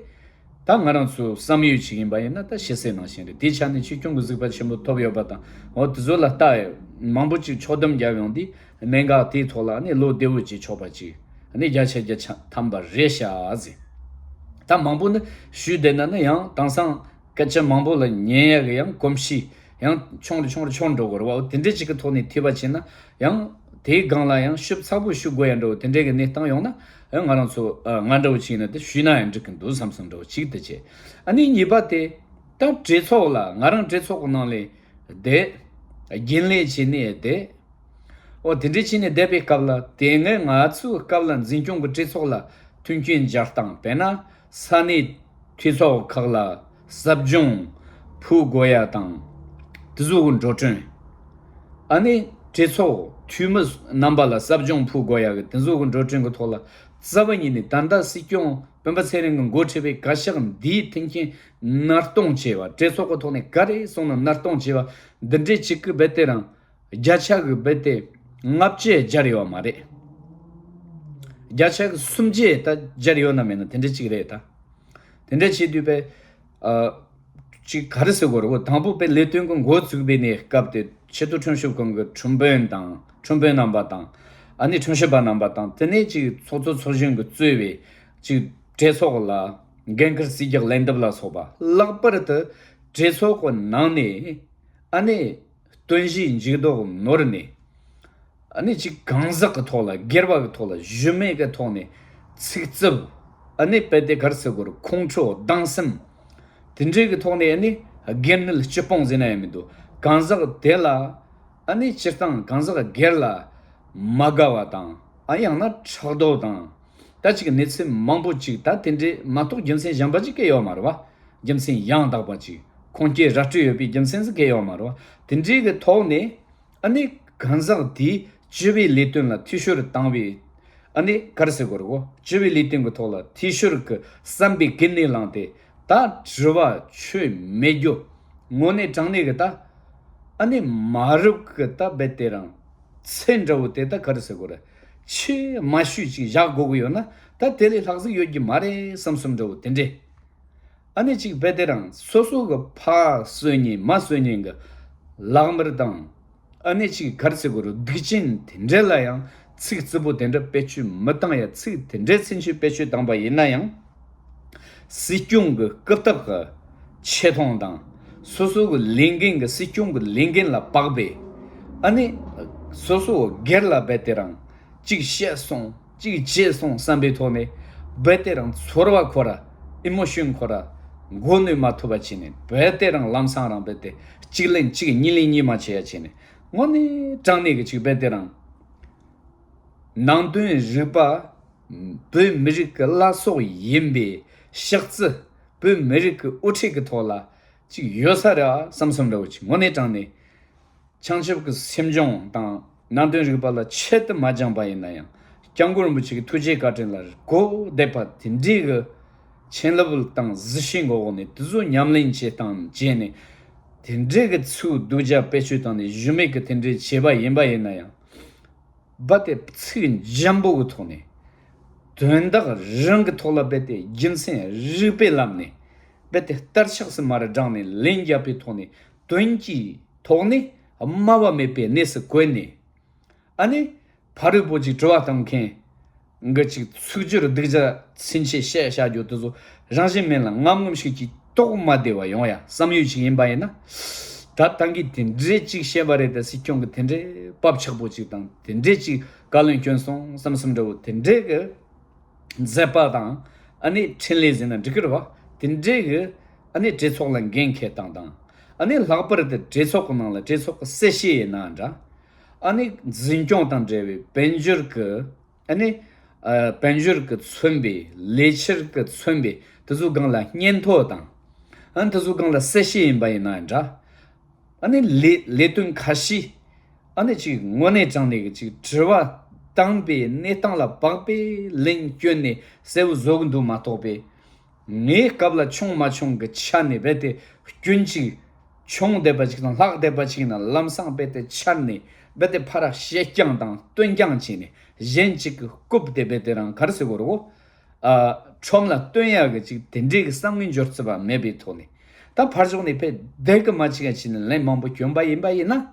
ད་ང་རང་ཚོའི་བསམ་ཡུལ་ཅིག་ཡིན་པ་ཡིན་ན་ད་ཤེས་གསལ་ནང་བཞིན་རེད། དེའི་ཆ་ནས་ཆེ་སྐྱོང་གི་གཟིགས་པ་ཆེན་པོ་ཐོབ་ཡོད་པ་དང་འོ་དེ་ཚོ་ལ་ལྟ་ཡོད། མང་པོ་ཅིག་ཕྱོགས་བསྡོམས་རྒྱབ་ཡོང་དུས་གནད་འགག་དེའི་ཐོག་ལ་ཨ་ནི་བློ་བདེ་བོ་ཅིག་ཆོག་པ་ཅིག་ཨ་ནི་བརྒྱ་ཆ་བརྒྱ་ཆ་ཐམ་པ་རེད་ཤག་ཟེར། ད་མང་པོ་ནི་ཞུས་བསྡད་ན་ནི་ཡང་དེང་སང་སྐད་ཆ་མང་པོ་ལ་ཉན་ཡ་གི་ཡང་གོམས་གཤིས་ཡང་ཆུང་རུ་ཆུང་རུ་ཆུང་འགྲོ་དགོས་རེད་བ། འོ་དེ་འདྲའི་ཅིག་གི་ཐོག་ནས་ཐོས་པ་བྱས་ན་ཡང་དེའི་སྒང་ལ་ཡང་ཞིབ་ཚགས་པོ་ཞུ་དགོས་ཡ་འདྲ་བོ་དེ་འདྲའི་གི་གནས་སྟངས་ཡོང་ན་ཡང་ང་རང་ཚོ་ང་འདྲ་བོ་ཅིག་ཡིན་ན་དེ་ཞུས་ན་ཡང་འགྲིག་གི་འདུག་བསམ་བསམ་འདྲ་བོ་ཅིག་དེ་བྱས། ཨ་ནི་གཉིས་པ་དེ་ད་གྲོས་ཚོགས་ལ་ང་རང་གྲོས་ཚོགས་གི་ནང་ལ་བསྡད་རྒྱུན་ལས་བྱས་ནས་བསྡད། འོ་དེ་འདྲའི་བྱས་ནས་བསྡད་པའི་སྐབས་ལ་དེ་སྔའི་ང་ཚོའི་སྐབས་ལ་འཛིན་སྐྱོང་གི་གྲོས་ཚོགས་ལ་མཐུན་རྐྱེན་སྦྱར་སྟངས་དཔེར་ན་ས་གནས་འཐུས་ཚོགས་ཁག་ལ་ཟབ་སྦྱོང་ཕུལ་དགོས་ཡ་དང་དེ་ཚོ་གི་འགྲོ་གྲོན། ཨ་ནི་གྲོས་ཚོགས་ འཐུས་མི་རྣམ་པ་ལ་ཟབ་སྦྱོང་ཕུལ་དགོས་ཡག་གི་དེ་ཚོ་གི་འགྲོ་གྲོན་གི་ཐོག་ལ་རྩ་བ་ཉིད་ནས་ད་ལྟ་སྲིད་སྐྱོང་སྤེན་པ་ཚེ་རིང་གི་འགོ་ཁྲིད་པའི་བཀའ་ཤག་འདིའི་མཐུན་རྐྱེན་ནར་གཏོང་བྱས་པ། གྲོས་ཚོགས་ཀྱི་ཐོག་ནས་ག་རེ་སོང་ན་ནར་གཏོང་བྱས་པ་འདི་འདྲའི་ཅིག་གི་རྦད་དེ་རང་བརྒྱ་ཆ་གི་རྦད་དེ་ལྔ་བཅུ་སྦྱར་ཡོད་མ་རེད། བརྒྱ་ཆ་གི་སུམ་ཅུ་ད་སྦྱར་ཡོད་ན་མེད་ན་དེ་འདྲ་ཅིག་རེད་ད། དེ་འདྲ་བྱེད་དུས་པས། ཨ། ཅིག་ག་རེ་ཟེར་དགོས་རེད། འོ་དང་པོ་པའི་ལས་དོན་གྱི་འགོ་བཙུགས་པའི་གནས་སྐབས་དེ་ཆེས་མཐོ་ཁྲིམས་ཞིབ་ཁང་གི་ཁྲིམས་དཔོན་དང་ཁྲིམས་དཔོན་རྣམ་པ་དང་། ཨ་ནི་ཁྲིམས་ཞིབ་པ་རྣམ་པ་དང་དེ་ནས་ཅིག་ཚོགས་གཙོ་ཚོགས་གཞོན་གྱིས་གཙོས་པའི་ཅིག་གྲོས་ཚོགས་ལ་འགན་ཁུར་རྩིས་རྒྱག་ལན་འདེབས་ལ་སོགས་པ་ལྷག་པར་དུ་གྲོས་ཚོགས་ཀྱི་ནང་ནས་ཨ་ནི་བསྟུན་གཞིའི་འཇུག་ལྡོག་ནོར་ནས། ཨ་ནི་ཅིག་གང་ཟག་གི་ཐོག་ལ་སྒེར་བ་གི་ཐོག་ལ་གཞི་མེད་གི་ཐོག་ནས་ཚིག་རྩུབ། ཨ་ནི་དཔེ་དེ་ག་རེ་ཟེར་དགོས་རེད། ཁོང་ཁྲོ་སྡང་སེམས། དེ་འདྲའི་གི་ཐོག་ནས་ཨ་ནི་སྒེར་ནད་སྤྱི་སྤོང་ཟེར་ན་ཡང་མི་འདུག་གང་ཟག་དེ་ལ་ཨ་ནི་སྤྱིར་བཏང་གང་ཟག་སྒེར་ལ་མ་དགའ་བ་དང་ཨ་ཡང་ན་ཕྲག་དོག་དང་། ད་ཅིག་གནས་ཚུལ་མང་པོ་ཅིག་ད་དེ་འདྲའི་མ་གཏོགས་རྒྱུ་མཚན་གཞན་པ་ཅིག་གི་ཡོད་མ་རེད་བ། རྒྱུ་མཚན་ཡང་དག་པ་ཅིག་ཁུངས་སྐྱེལ་ར་སྤྲོད་ཡོད་པའི་རྒྱུ་མཚན་ཟིག་གི་ཡོད་མ་རེད་བ། དེ་འདྲའི་གི་ཐོག་ནས། ཨ་ནི་གང་ཟག་དེས་སྤྱི་པའི་ལས་དོན་ལ་འཐུས་ཤོར་བཏང་བའི། ཨ་ནི་ག་རེ་ཟེར་དགོས་རེད་གོ། སྤྱི་པའི་ལས་དོན་གྱི་ཐོག་ལ་འཐུས་ཤོར་གྱི་བསམ་པའི་གི་ནས་བླངས་ཏེ་ད་དྲི་བ་ཆོས་མེད་རྒྱུ། དངོས་གནས་དྲང་གནས་ཀྱི་ད། ཨ་ནི་མ་རབས་ཀྱི་ད་རྦད་དེ་རང་ཚེ་འདྲ་བོ་དེ་ད་ག་རེ་ཟེར་དགོས་རེད། ཆེས་མ་ཞུས་ཅིག་བཞག་དགོས་ཀྱི་ཡོད་ན་ད་དེ་ལས་ལྷག་ཟིག་ཡོད་ཀྱི་མ་རེད་བསམ་བསམ་འདྲ་བོ་དེ་འདྲས། ཨ་ནི་གཅིག་རྦད་དེ་རང་སོ་སོ་གི་ཕ་གསོད་མཁན་མ་གསོད་མཁན་གི་ལག་དམར་དང་། ཨ་ནི་གཅིག་ག་རེ་ཟེར་དགོས་རེད། སྡིག་ཅན་དེ་འདྲ་ལ་ཡང་ཚིག་རྩུབ་པོ་དེ་འདྲ་བེད་སྤྱོད་མི་བཏང་ཡ། ཚིག་དེ་འདྲའི་ཚིག་ཆུ་བེད་སྤྱོད་བཏང་པ་ཡིན་ན་ཡང་། སྲིད་སྐྱོང་གི་རྐུབ་སྟེགས་ཀྱི་ཆེ་མཐོང་དང་། སོ་སོ་གི་ལས་འགན་གི་སྲིད་སྐྱོང་གི་ལས་འགན་ལ་དཔག་པའི། ཨ་ནི་སོ་སོ་སྒེར་ལ་རྦད་དེ་རང་། གཅིག་བཤད་སོང་། གཅིག་བྱས་སོང་བསམ་པའི་ཐོག་ནས། རྦད་དེ་རང་ཚོར་བ་ཁོ་ར། ཨི་མོ་ཤོན་ཁོ་ར། མགོ་གནོན་མ་ཐུབ་པ་བྱས་ནས། རྦད་དེ་རང་ལམ་སང་རང་རྦད་དེ། གཅིག་ལན་གཅིག་གཉིས་ལན་གཉིས་མ་བྱས་ཡ་བྱས་ནས། དངོས་གནས་དྲང་གནས་ཀྱི་གཅིག་རྦད་དེ་རང་། ནང་དོན་རིག་པ། བོད་མི་རིགས་ཀྱི་བླ་སྲོག་ཡིན་པའི་ཕྱག་རྩི། བོད་མི་རིགས་ཀྱི་དབུ་ཁྲིད་ཀྱི་ཐོག་ལ་གཅིག་ཡོད་ས་རེད་བསམ་བསམ་འདྲ་བོ་གཅིག་དངོས་གནས་དྲང་གནས། བྱང་ཆུབ་ཀྱི་སེམས་སྦྱོང་དང་ནང་དོན་རིག་པ་ལ་ཆེད་དུ་མ་སྦྱངས་པ་ཡིན་ན་ཡང་། སྐྱབས་མགོན་རིན་པོ་ཆེ་གི་ཐུགས་རྗེ་བཀའ་དྲིན་ལ་གོ་བདེ་བ་དེ་འདྲའི་གི་མཁྱེན་རླབས་དང་གཟི་བྱིའི་མགོ་འོག་ནས་དེ་ཚོ་ཉམས་ལེན་བྱེད་སྟངས་བྱས་ནས། དེ་འདྲའི་གི་ཚིག་སྡུག་ཅག་བེད་སྤྱོད་བཏང་ནས་གཞི་མེད་ཀྱི་དེ་འདྲའི་བྱས་པ་ཡིན་པ་ཡིན་ན་ཡང་། རྦད་དེ་ཚིག་འཇམ་པོ་གི་ཐོག་ནས། དོན་དག་རང་གི་ཐོག་ལ་རྦད་དེ་རྒྱུ་མཚན་རིག་པའི་ལམ་ནས། རྦད་དེ་བསྟར་ཆགས་སུ་མར་བསྒྲེངས་ནས་ལན་བརྒྱབ་པའི་ཐོག་ནས། དོན་གྱི་ཐོག་ནས་སྨྲ་བ་མེད་པའི་གནས་སུ་བཀོད་ནས། ཨ་ནི་ཕ་རོལ་པོ་ཅིག་དྲི་བ་བཏང་མཁན་གྱི་ཅིག་ཚིག་སྦྱོར་སྡུག་ཅག་ཚུན་ཆད་བཤད་བྱ་རྒྱུ་དེ་ཚོ་རང་བཞིན་མེད་ལ་ངམ་ངམ་ཞིག་གིས་དོགས་མ་བདེ་བ་ཡོང་ཡ་བསམ་ཡུལ་ཅིག་ཡིན་པ་ཡིན་ན། ད་ད་གིན་དེ་འདྲས་ཅིག་བཤད་པ་རེད། ད་སྲིད་སྐྱོང་གི་དེ་འདྲས་བབ་ཆགས་པོ་ཅིག་དང་དེ་འདྲས་ཅིག་བཀའ་བློན་བསྐྱོན་སོང་བསམ་བསམ་འདྲ་བོ་དེ་འདྲས་གི་མཛད་པ་དང་། ཨ་ནི་འཕྲིན་ལས་ཟེར་ན་འགྲིག་གི་རེད་བ། དེ་འདྲས་གི་ཨ་ནི་གྲོས་ཚོགས་ལ་འགན་འཁྱེར་སྟངས་དང་། ཨ་ནི་ལྷག་པར་དུ་གྲོས་ཚོགས་གི་ནང་ལ་གྲོས་ཚོགས་གི་གསལ་བཤད་ཡིན་ན་འདྲ། ཨ་ནི་འཛིན་སྐྱོང་དང་འབྲེལ་བའི་དཔལ་འབྱོར་གི་ཨ་ནི། ཨ། དཔལ་འབྱོར་གྱིས་མཚོན་པའི་ལས་འཆར་གྱིས་མཚོན་པའི་དེ་ཚོའི་སྒང་ལ་སྙན་ཐོ་དང་། ཨ་ནི་དེ་ཚོའི་སྒང་ལ་གསལ་བཤད་ཡིན་པ་ཡིན་ན་འདྲ། ཨ་ནི་ལས་ལས་དོན་ཁ་ཤས། ཨ་ནི་ཅིག་དངོས་གནས་དྲང་གནས་ཀྱི་ཅིག་དྲི་བ་བཏང་པའི་གནས་སྟངས་ལ་དཔག་པའི་ལན་བསྐྱོན་ནས་གསལ་བོ་བཟོ་གི་འདུག་མ་གཏོགས་པའི། ངའི་སྐབས་ལ་ཆུང་མ་ཆུང་གི་ཆ་ནས་རྦད་དེ་སྐྱོན་ཅིག་ཆུང་བསྡད་པ་ཅིག་དང་ལྷག་བསྡད་པ་ཅིག་ཡིན་ན་ལམ་སང་རྦད་དེ་འཆར་ནས་རྦད་དེ་ཕར་བཤད་རྐྱང་དང་སྟོན་རྐྱང་བྱས་ནས་གཞན་ཅིག་གི་རྐུབ་དེ་རྦད་དེ་རང་ག་རེ་ཟེར་དགོས་རེད་གོ། ཨ། ཁྲོམ་ལ་སྟོན་ཡག་གི་ཅིག་དེ་འདྲའི་གི་བསམ་ངན་འབྱོར་ཚུལ་བ་མེད་པའི་ཐོག་ནས་ད་ཕར་ཕྱོགས་ནས་ཕེ་བསྡད་གི་མ་བཅུག་ཡ་བྱས་ནས་ལན་མང་པོ་བསྐྱོན་པ་ཡིན་པ་ཡིན་ན།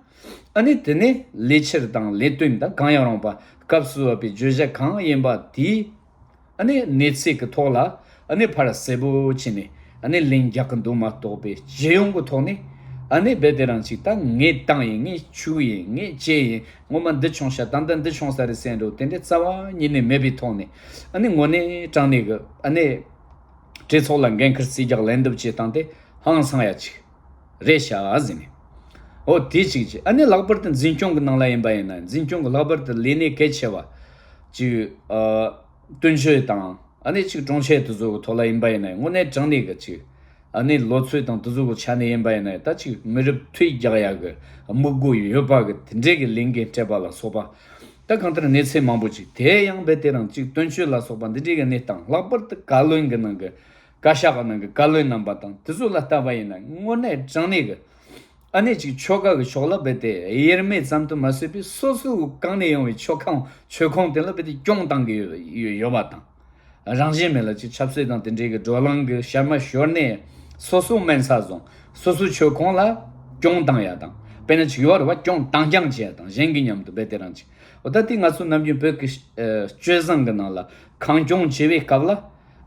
ཨ་ནི་དེ་ནས་ལས་འཆར་དང་ལས་དོན་དང་གང་ཡང་རུང་བ་སྐབས་སུ་བབས་པའི་བརྗོད་བྱ་གང་ཡིན་པ་དེའི། ཨ་ནི་གནས་ཚད་ཀྱི་ཐོག་ལ་ཨ་ནི་ཕར་གསལ་པོ་བྱས་ནས་ཨ་ནི་ལན་རྒྱག་གི་འདུག་མ་གཏོགས་པའི་སྤྱི་ཡོངས་ཀྱི་ཐོག་ནས་ཨ་ནི་རྦད་དེ་རང་ཅིག་ད་ངས་བཏང་ཡིན། ངས་བཅུག་ཡིན། ངས་བྱས་ཡིན། ངོ་མ་འདི་བྱུང་ཤག་ད་ལྟ་འདི་བྱུང་ས་རེད་ཟེར་འགྲོ་དེ་འདྲའི་རྩ་བ་ཉིད་ནས་མེད་པའི་ཐོག་ནས་ཨ་ནི་དངོས་གནས་དྲང་གནས་ཀྱི་ཨ་ནི་གྲོས་ཚོགས་ལ་འགན་ཁུར་རྩིས་རྒྱག་ལན་འདེབས་བྱེད་སྟངས་དེ་ཧང་སང་ཡ་ཅིག་རེད་ཤག་ཟེར་ནས། འོ་དེ་གཅིག་བྱས། ཨ་ནི་ལྷག་པར་དུ་འཛིན་སྐྱོང་གི་ནང་ལ་ཡིན་པ་ཡིན་ན་འཛིན་སྐྱོང་གི་ལྷག་པར་དུ་ལས་གནས་གལ་ཆེ་བ་ཅིག་ཨ། བསྟུན་ཞིབ་དང་ཨ་ནི་ཅིག་དྲུང་ཆེ་དེ་ཚོ་གི་ཐོག་ལ་ཡིན་པ་ཡིན་ན་དངོས་གནས་དྲང་གནས་གི་ཅིག་ ཨ་ནི་ལོ་ཚོད་དང་དེ་ཚོ་གི་ཆ་ནས་ཡིན་པ་ཡིན་ན་ད་ཅིག་མི་རབས་མཐུད་རྒྱག་ཡ་གི་དམིགས་སྒོ་ཡོད་པ་གི་དེ་འདྲས་གི་ལས་འགན་སྤྲད་པ་ལ་སོགས་པ། ད་གང་ལྟར་གནས་ཚུལ་མང་པོ་ཅིག་དེ་ཡང་རྦད་དེ་རང་ཅིག་སྟོན་ཆོས་ལ་སོགས་པ་འདི་འདྲས་གི་གནས་སྟངས། ལྷག་པར་དུ་བཀའ་བློན་གི་ནང་གི་བཀའ་ཤག་གི་ནང་གི་བཀའ་བློན་རྣམ་པ་དང་དེ་ཚོ་ལ་ལྟ་བ་ཡིན་ན་དངོས་གནས་དྲང་གནས་གི། ཨ་ནི་ཅིག་ཆོལ་ཁ་གི་ཕྱོགས་ལ་རྦད་དེ་དབྱེར་མེད་ཙམ་དུ་མ་ཟད་པའི་སོ་སོ་གི་གང་ནས་ཡོང་བའི་ཆོལ་ཁའང་ཆོལ་ཁོངས་དེ་ལ་རྦད་དེ་སྐྱོན་བཏང་གི་ཡོད་ཡོད་ཡོད་པ་དང་། རང་བཞིན་མེད་ལ་ཅིག་ཆབ་སྲིད་དང་དེ་འདྲའི་གི་བགྲོ་གླེང་གི་ཤར་མ་ཤོར་ནས་སོ་སོ་དམན་ས་བཟུང་། སོ་སོའི་ཆོལ་ཁོངས་ལ་སྐྱོན་བཏང་ཡ་དང་། དཔེར་ན་ཅིག་ཡོད་རེད་བ། སྐྱོན་བཏང་རྐྱང་བྱེད་ཡ་དང་གཞན་གྱི་མཉམ་དུ་རྦད་དེ་རང་ཅིག་འོ་ད་དེ་ང་ཚོ་ནམ་རྒྱུན་བོད་ཀྱི་ཨ་སྤྱོད་བཟང་གི་ནང་ལ་གང་སྐྱོན་བྱེད་པའི་སྐབས་ལ།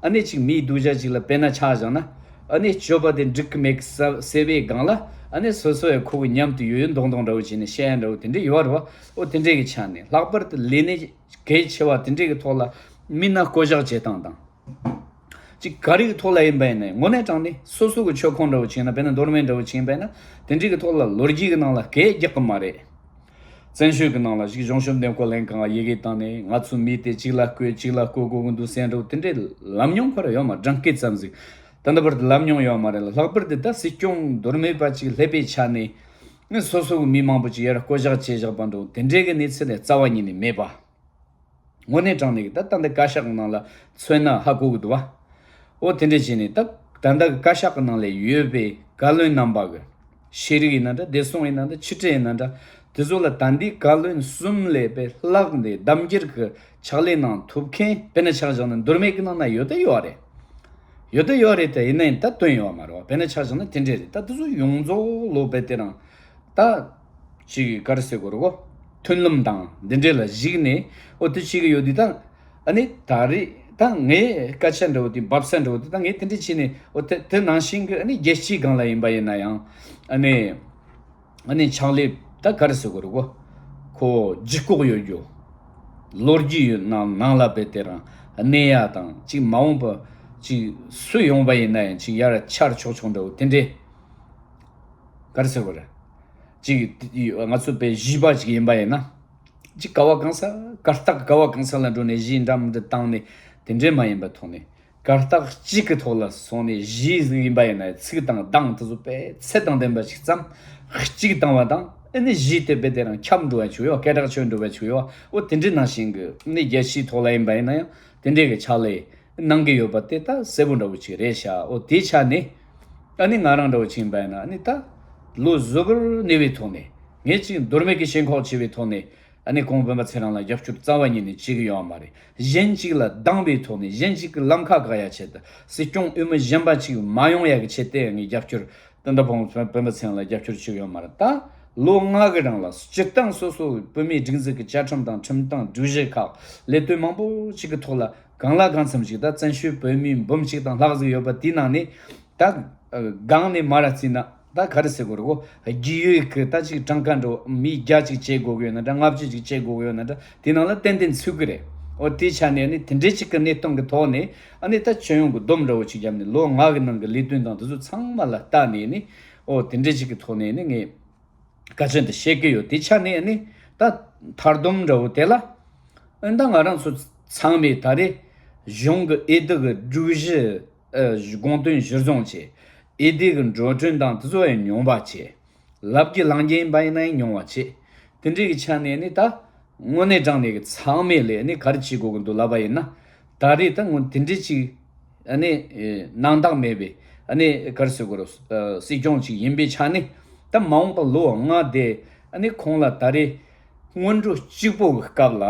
ཨ་ནི་ཅིག་མིའི་སྡུག་ཅག་ཅིག་ལ་དཔེར་ན་ཆ་བཞག་ན། ཨ་ནི་སྤྱོད་པ་དེ་འགྲིག་གི་མེད་གི་ཟེར་བའི་སྒང་ལ། ཨ་ནི་སོ་སོ་ཡང་ཁོ་གི་མཉམ་དུ་ཡོད་ཡོད་མདོག་མདོག་འདྲ་བོ་བྱས་ནས་བཤད་ཡ་འདྲ་བོ་དེ་འདྲ་ཡོད་རེད་བ། འོ་དེ་འདྲའི་གི་ཆ་ནས་ལྷག་པར་དུ་ལས་གནས་གལ་ཆེ་བ་དེ་འདྲའི་གི་ཐོག་ལ་མི་སྣ་བསྐོ་གཞག་བྱེད་སྟངས་དང་། ཅིག་ག་རེ་གི་ཐོག་ལ་ཡིན་པ་ཡིན་ནའི་དངོས་གནས་དྲང་གནས་སོ་སོ་གི་ཆོལ་ཁོངས་འདྲ་བོ་བྱས་ན། དཔེར་ན་མདོ་སྨད་འདྲ་བོ་བྱས་པ་ཡིན་ན་དེ་འདྲའི་གི་ཐོག་ལ་ལོ་རྒྱུས་གི་ནང་ལ་སྐད་རྒྱག་གི་མ་རེད། བཙན་བྱོལ་གྱི་ནང་ལ་ཞིག་གཞུང་ཞབས་འདེམས་བསྐོ་ལེན་གང་ཡི་གེ་བཏང་ནས་ང་ཚོའི་མི་དེ་གཅིག་ལ་བསྐོས་གཅིག་ལ་བསྐོ་དགོས་ཀྱི་འདུག་ཟེར་འགྲོ་དེ་འདྲའི་ལམ་མྱོང་ཁོ་ར་ཡོད་མ། སྦྲང་སྐད་ཙམ་ཟིག་ད་ལྟ་བར་དུ་ལམ་མྱོང་ཡོད་མ་རེད་ལ། ལྷག་པར་དུ་ད་སྲིད་སྐྱོང་མདོ་སྨད་པ་ཅིག་སླེབས་པའི་ཆ་ནས་ངས་སོ་སོ་གི་མི་མང་པོ་ཅིག་ཡར་བསྐོ་གཞག་བྱས་བཞག་པ་འགྲོ་དེ་འདྲའི་གི་གནས་ཚུལ་ལས་རྩ་བ་ཉིད་ནས་མེད་པ། དངོས་གནས་དྲང་གནས་ཀྱི་ད་ད་ལྟ་བཀའ་ཤག་གི་ནང་ལ་མཚོན་ན་ཧ་གོ་གི་འདུག་བ། ཨོ་དེ་འདྲ་བྱས་ནས་ད་ད་ལྟ་གི་བཀའ་ཤག་གི་ནང་ལ་ཡོད་པའི་བཀའ་བློན་རྣམ་པ་གི་ཤེས་རིག་ཡིན་ན་འདྲ། བདེ་སྲུང་ཡིན་ན་འདྲ། ཕྱི་དྲིལ་ཡིན་ན་འདྲ། དེ་ཚོ་ལ་ད་འདི་བཀའ་བློན་གསུམ་ལས་པའི་ལྷག་འདི་གདམ་འཁྱེར་གི་ཕྱག་ལས་གནང་ཐུབ་མཁན་དཔེར་ན་ཆ་བཞག་ན་མདོ་སྨད་ཀྱི་ནང་ན་ཡོད་ད་ཡོད་རེད། ཡོད་ད་ཡོད་རེད་དེ་ཡིན་ན་ཡིན་ད་དོན་ཡོད་མ་རེད་བ། དཔེར་ན་ཆ་བཞག་ན་དེ་འདྲས་རེད། ད་དེ་ཚོ་ཡོངས་རྫོགས་ལོ་པའི་དེ་རང་ད་ཅིག་ག་རེ་ཟེར་དགོས་རེད་གོ། མཐུན་ལམ་དང་འདི་འདྲས་ལ་གཞིགས་ནས་ཨོ་དེ་བྱེད་གི་ཡོད་དུས་ད། ཨ་ནི་ད་རེས་ད་ངའི་སྐད་ཆ་འདྲ་བོ་དེ་འབབ་ས་འདྲ་བོ་དེ་ད་ངས་དེ་འདྲས་བྱས་ནས་ཨོ་དེ་དེ་ནང་བཞིན་གི་ཨ་ནི་རྒྱལ་སྤྱིའི་སྒང་ལ་ཡིན་པ་ཡིན་ན་ཡང་ཨ་ནི་ཨ་ནི་ཕྱག་ལས་ད་ག་རེ་ཟེར་དགོས་རེད་གོ། ཁོ་ལྗིད་ཁོག་ཡོད་རྒྱུ། ལོ་རྒྱུས་ཡོད་ནང་ནང་ལ་བས་དེ་རང་གནས་ཡ་དང་ཅིག་མ་འོངས་པ་ཅིག་སུ་ཡོང་པ་ཡིན་ན་ཡང་ཅིག་ཡར་ཆར་ཆོག་ཆོག་འདྲ་བོ་དེ་འདྲས། ག་རེ་ཟེར་བ་རེད། ཅིག་ང་ཚོ་པའི་གཞིས་པ་ཅིག་ཡིན་པ་ཡིན་ན། ཅིག་ག་བ་གང་ས་གར་སྟེགས་ག་བ་གང་ས་ལ་འགྲོ་ནས་གཞས་འདྲ་མི་འདྲ་བཏང་ནས་དེ་འདྲས་མ་ཡིན་པ་ཐོག་ནས་གར་སྟེགས་གཅིག་གི་ཐོག་ལ་སོང་ནས་གཞས་ཟིག་ཡིན་པ་ཡིན་ན་ཚིག་དང་གདངས་དེ་ཚོ་དཔེ་ཚད་དང་ལྡན་པ་ཅིག་ཙམ་གཅིག་བཏང་བ་དང་ཨ་ནི་གཞས་དེ་དཔེ་དེ་རང་ཁྱབ་འགྲོ་བ་ཅིག་ཡོད། སྐད་གྲགས་ཆོད་འགྲོ་བ་ཅིག་ཡོད། འོ་དེ་འདྲས་ནང་བཞིན་གི་ཨ་ནི་རྒྱལ་སྤྱིའི་ཐོག་ལ་ཡིན་པ་ཡིན་ན་ཡང་དེ་འདྲས་གི་ཕྱག་ལས། གནང་གི་ཡོད་པ་དེ་ད་གསལ་པོ་འདྲ་བོ་ཅིག་རེད་ཤག་འོ་དེའི་ཆ་ནས་ཨ་ནི་ང་རང་འདྲ་བོ་ཅིག་ཡིན་པ་ཡིན་ན་ཨ་ནི་ད་ལོ་གཟུ་བོར་གནས་པའི་ཐོག་ནས་ངས་ཅིག་མདོ་སྨད་ཀྱི་ཞེན་ཁོག་ཆེ་བའི་ཐོག་ནས་ཨ་ནི་ཁོང་སྤེན་པ་ཚེ་རིང་ལ་རྒྱབ་སྐྱོར་རྩ་བ་ཉིད་ནས་བྱེད་ཀྱི་ཡོད་མ་རེད། གཞན་གཅིག་ལ་སྡང་བའི་ཐོག་ནས་གཞན་གཅིག་གི་ལམ་ཁ་བཀག་ཡ་ཆེད་དུ་སྲིད་སྐྱོང་འོས་མི་གཞན་པ་ཅིག་མ་ཡོང་ཡ་གི་ཆེད་དུ་ངས་རྒྱབ་སྐྱོར། ཏན་ཏན་ཕོང་སྤེན་པ་ཚེ་རིང་ལ་རྒྱབ་སྐྱོར་བྱེད་ཡོད་མ་རེད། ད་ལོ་ལྔ་གི་རིང་ལ་སྤྱིར་བཏང་སོ་སོ་བོད་མིའི་སྒྲིག་འཛུགས་ཀྱི་བཅའ་ཁྲིམས་དང་ཁྲིམས་དང་སྒྲིག་གཞི་ཁག་ལས་དོན་མང་པོ་ཞིག་གི་ཐོག་ལ་གང་ལ་གང་འཚམ་ཞིག་ད་བཙན་བྱོལ་བོད་མི་འབུམ་གཅིག་དང་ལྷག་ཟིག་ཡོད་པ་དེའི་ནང་ནས་ད་སྒང་ནས་མར་ར་བརྩིས་ན་ད་ག་རེ་ཟེར་དགོས་རེད་གོ། རྒྱུས་ཡོད་ཀྱི་ད་ཅིག་གྲངས་ཀ་འགྲོ་མི་བརྒྱ་ཅིག་བྱེད་དགོས་ཀྱི་ཡོད་ན་འདྲ། ལྔ་བཅུ་ཅིག་བྱེད་དགོས་ཀྱི་ཡོད་ན་འདྲ། དེ་ནང་ལ་ཏན་ཏན་ཚུད་ཀྱི་རེད། འོ་དེའི་ཆ་ནས་ནི་དེ་འདྲའི་ཅིག་གི་གནས་སྟངས་ཀྱི་ཐོག་ནས་ཨ་ནི་ད་ཁྱོན་ཡོངས་ཀྱི་སྡོམ་འདྲ་བོ་ཅིག་བརྒྱབ་ནས་ལོ་ལྔ་གི་ནང་གི་ལས་དོན་དང་དེ་ཚོ་ཚང་མ་ལ་ལྟ་ནས་ནི་ཨོ་དེ་འདྲའི་ཅིག་གི་ཐོག་ནས་ནི་ངས་བཀའ་ཆོས་འདི་བཤད་ཀྱི་ཡོད། དེ་ཆ་ནས་ནི་ད་མཐར་སྡོམ་འདྲ་བོ་དེ་ལ་ཨ་ནི་ད་ང་རང་ཚོ་ཚང་མས་ད་རེས་གཞུང་གི་འོས་བསྡུ་གི་སྒྲིག་གཞི་ཨ་དགོངས་དོན་གཞིར་བཟུང་བྱས། འོས་བསྡུ་གི་འགྲོ་གྲོན་དང་དེ་ཚོ་ཡང་ཉུང་བ་བྱས། ལབ་རྒྱུ་ལངས་རྒྱུ་ཡིན་པ་ཡིན་ན་ཡང་ཉུང་བ་བྱེད། དེ་འདྲའི་གི་ཆ་ནས་ནི་ད་དངོས་གནས་དྲང་གནས་ཀྱི་ཚང་མས་ལས་ནི་ག་རེ་བྱེད་དགོས་ཀྱི་འདུག་ལབ་པ་ཡིན་ན། ད་རེས་ད་དངོས་དེ་འདྲའི་ཅིག་ཨ་ནི་ཨེ་སྣང་དག་མེད་པའི་ཨ་ནི་ག་རེ་ཟེར་དགོས་རེད། ཨ་སྲིད་སྐྱོང་ཅིག་ཡིན་པའི་ཆ་ནས་ད་མ་འོངས་པ་ལོ་ལྔ་དེ་ཨ་ནི་ཁོང་ལ་ད་རེས་སྔོན་འགྲོ་གཅིག་པོ་གི་སྐབས་ལ།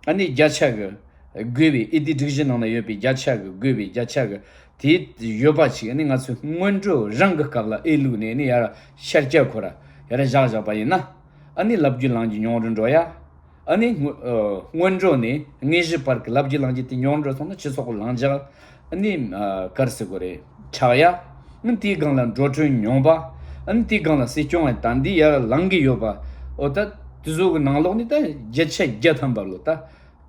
ཨ་ནི་བརྒྱ་ཆ་གི་དགོས་པའི་ཨེ་ཏི་སྒྲིག་གཞི་ནང་ན་ཡོད་པའི་བརྒྱ་ཆ་གི་དགོས་པའི་བརྒྱ་ཆ་གི་དེ་ཡོད་པ་ཅིག་ཨ་ནི་ང་ཚོས་སྔོན་འགྲོ་རང་གི་སྐབས་ལ་ཨེ་བླུགས་ནས་ཨ་ནི་ཡར་ཤར་སྐྱ་ཁོ་ར་ཡར་བཞག་བཞག་པ་ཡིན་ན། ཨ་ནི་ལབ་རྒྱུ་ལངས་རྒྱུ་ཉུང་རུ་འགྲོ་ཡ། ཨ་ནི་སྔོ་ཨ་སྔོན་འགྲོ་ནས་དངོས་གཞི་བར་གྱི་ལབ་རྒྱུ་ལངས་རྒྱུ་དེ་ཉུང་རུ་འགྲོ་སོང་ན་སྤྱི་ཚོགས་ལངས་རྒྱ། ཨ་ནི་ཨ་ག་རེ་ཟེར་དགོས་རེད། ཆག་ཡ། ཨ་ནི་དེའི་སྒང་ལ་འགྲོ་གྲོན་ཉུང་པ། ཨ་ནི་དེའི་སྒང་ལ་སྲིད་སྐྱོང་ཡང་ད་འདི་ཡར་ལངས་གི་ཡོད་པ། འོ་ད་དེ་ཚོ་གི་ནང་ལོགས་ནས་ད་བརྒྱ་ཆ་བརྒྱ་ཐམ་པ་ལོ་ད་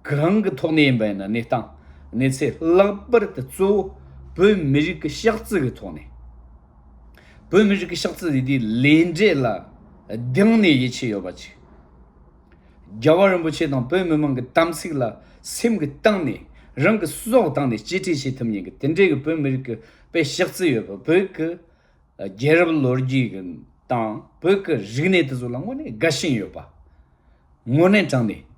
གང་གི་ཐོག་ནས་ཡིན་པ་ཡིན་ན་གནས་སྟངས་གནས་ཚད་ལྷག་པར་དུ་གཙོ་བོ་བོད་མི་རིགས་ཀྱི་ཤག་རྩི་གི་ཐོག་ནས། བོད་མི་རིགས་ཀྱི་ཤག་རྩི་འདི་དེའི་ལས་འབྲས་ལ་གདེང་ནས་ཡིད་ཆེས་ཡོད་པ་ཅིག་རྒྱལ་བ་རིན་པོ་ཆེ་དང་བོད་མི་མང་གི་དམ་ཚིག་ལ་སེམས་ཀྱི་གཏིང་ནས་ རང་གི་སྲོག་བཏང་ནས་གཅེས་སྤྲས་བྱེད་ཐུབ་མཁན་གྱི་དེ་འདྲའི་གི་བོད་མི་རིགས་ཀྱི་དཔེ་ཤག་རྩི་ཡོད་པ། བོད་ཀྱི་རྒྱལ་རབས་ལོ་རྒྱུས་ཀྱི་དང་བོད་ཀྱི་རིག་གནས་དེ་ཚོ་ལ་དངོས་གནས་དགའ་ཞེན་ཡོད་པ། དངོས་གནས་དྲང་གནས།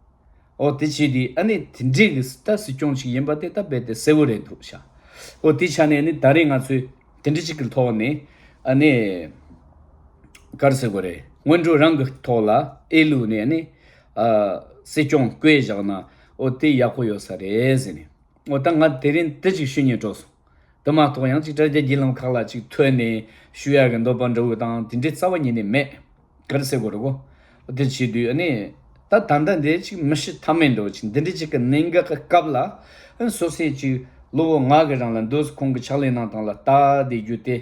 ཨོ་དེ་བྱས་དུས་ཨ་ནི་དེ་འདྲའི་གི་ད་སྲིད་སྐྱོང་ཞིག་ཡིན་པ་དེ་ད་རྦད་དེ་གསལ་བོ་རེད་འདུག་ཤག་ཨོ་དེ་ཆ་ནས་ནི་ད་རེས་ང་ཚོས་དེ་འདྲ་ཅིག་གི་ཐོག་ནས་ཨ་ནི་ག་རེ་ཟེར་དགོས་རེད། སྔོན་འགྲོ་རང་གི་ཐོག་ལ་ཨེ་ལུག་ནས་ཨ་ནི་ཨ་སྲིད་སྐྱོང་བསྐོས་བཞག་ན་ཨོ་དེ་ཡག་པོ་ཡོད་ས་རེད་ཟེར་ནས། ཨོ་ད་ང་དེ་རིང་དེ་ཅིག་ཞུ་སྙིང་བྲོ་སོང་། དེ་མ་གཏོགས་ཡང་ཅིག་དྲ་རྒྱ་བརྒྱུད་ལམ་ཁག་ལ་ཅིག་ཐོན་ནས་ཞུ་ཡག་གི་འདོད་པ་འདྲ་བོ་དང་དེ་འདྲའི་རྩ་བ་ཉིད་ནས་མེད། ག་རེ་ཟེར་དགོས་རེད་གོ། དེ་བྱེད་དུས་ཨ་ནི་ད་ད་ལྟ་འདི་ཅིག་མི་ཤི་ཐབས་མེད་འདྲ་བོ་ཅིག་འདི་འདྲའི་ཅིག་གི་གནད་འགག་གི་སྐབས་ལ་ཨ་ནི་སོ་སོས་ཅིག་ལོ་ངོ་ལྔ་གི་རིང་ལ་འདུག་སེ་ཁོང་གི་ཕྱག་ལས་གནང་སྟངས་ལ་ལྟ་བསྡད་རྒྱུ་དེ།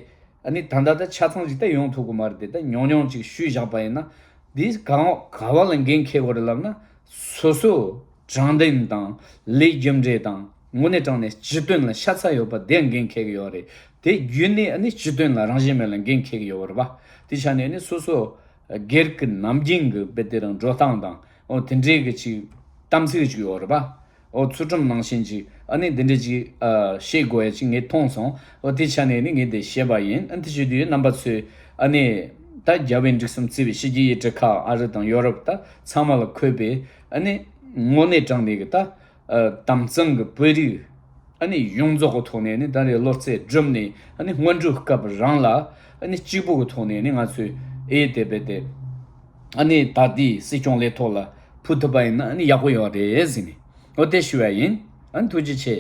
ཨ་ནི་ད་ལྟ་ད་ཆ་ཚང་ཞིག་ད་ཡོང་ཐུབ་ཀྱི་མ་རེད་དེ། ད་ཉུང་ཉུང་ཅིག་ཞུས་བཞག་པ་ཡིན་ན། འདིས་གང་ག་བ་ལ་འགན་འཁྱེར་དགོས་རེད་ལབ་ན། སོ་སོ་དྲང་བདེན་དང་ལས་རྒྱུ་འབྲས་དང་དངོས་གནས་དྲང་གནས་སྤྱི་དོན་ལ་ཤ་ཚ་ཡོད་པ་དེ་འགན་འཁྱེར་གྱི་ཡོད་རེད། དེ་བརྒྱུད་ནས་ཨ་ནི་སྤྱི་དོན་ལ་རང་བཞིན་མེད་ལ་འགན་འཁྱེར་གྱི་ཡོད་རེད་པ། དེ་ཆ་ནས་ཨ་ནི་སོ་སོ་སྒེར་གྱི་ནམ་རྒྱུན་གྱི་དཔེ་དེ་རང་འགྲོ་སྟངས་དང་ཨོ་དེ་འདྲའི་གི་ཅིག་གཏམ་ཚིག་ཅིག་ཡོད་རེད་པ། ཨོ་ཚུལ་ཁྲིམས་ནང་བཞིན་ཅིག་ཨ་ནི་འདི་འདྲ་ཅིག་ཨ་བཤད་དགོས་ཡ་ཅིག་ངས་མཐོང་སོང་། ཨོ་དེ་ཆ་ནས་ནི་ངས་འདི་བཤད་པ་ཡིན། ཨ་དེ་བྱེད་དུས་རྣམ་པ་ཚོས་ཨ་ནི་ད་རྒྱལ་བའི་འབྲུག་གསུམ་གཙོས་པའི་ཕྱི་རྒྱལ་ཡུལ་གྲུ་ཁག་ཨ་རི་དང་ཡོ་རོབ་ད་ཚང་མ་ལ་འཁོད་པའི་ཨ་ནི་དངོས་གནས་དྲང་གནས་ཀྱི་ད་ཨ་དམ་གཙང་གི་བོད་རིགས་ཨ་ནི་ཡོངས་རྫོགས་ཀྱི་ཐོག་ནས་ནི་ད་རེས་བློ་རྩེ་བསྒྲིམས་ནས་ཨ་ནི་སྔོན་འགྲོའི་སྐབས་རང་ལ་ཨ་ནི་གཅིག་པུ་གི་ཐོག་ནས་ནི་ང་ཚོས་ཨེ་དེ་བས་དེ་ཨ་ནི་ད་ལྟའི་སྲིད་སྐྱོང་ལས་ཐོག་ལ་ཕུད་ཐུབ་པ་ཡིན་ན་ཨ་ནི་ཡག་པོ་ཡོད་རེད་ཟེར་ནས་ཨོ་དེ་ཞུ་བ་ཡིན། ཨ་ནི་ཐུགས་རྗེ་ཆེ།